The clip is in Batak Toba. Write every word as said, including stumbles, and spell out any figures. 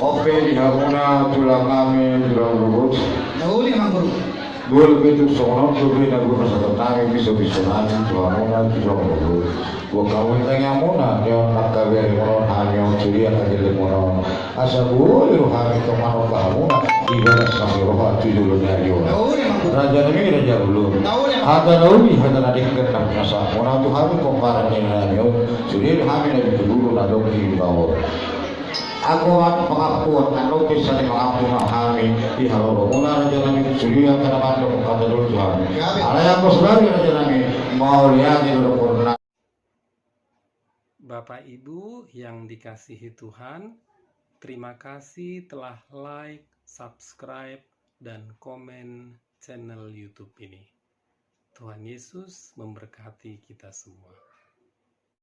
Ope di hamuna tulang nami, tulang ruhut. Na uli ma, Guru. Dua lebih tu songon on, dua lebih na guru na sator nami, bisa-bisa nami, tu hamuna, tulang ruhut. Dua kamu tangi hamuna, dia nak kawin mono, hanya suria kagele mono. Asa boi roha nami tong manungka hamuna, di bagas nami roha tu jolo ni ari on. Na uli ma, Guru. Raja nami, raja ulun. Na uli ma. Hata na uli, hata na denggan na pinasa hamuna tu hami pomparan ni ari on. Sude hami na binturut na dong di bawah. Agoan pangampuon, andorang bisa ni mangampuna hami di haroromuna, raja nami, sude angka na mandok hata dulu tu hami. Gabe. Alai anggo saudari, raja nami, mauliate do dohonon. Bapak Ibu yang dikasihi Tuhan, terima kasih telah like, subscribe, dan komen channel YouTube ini. Tuhan Yesus memberkati kita semua.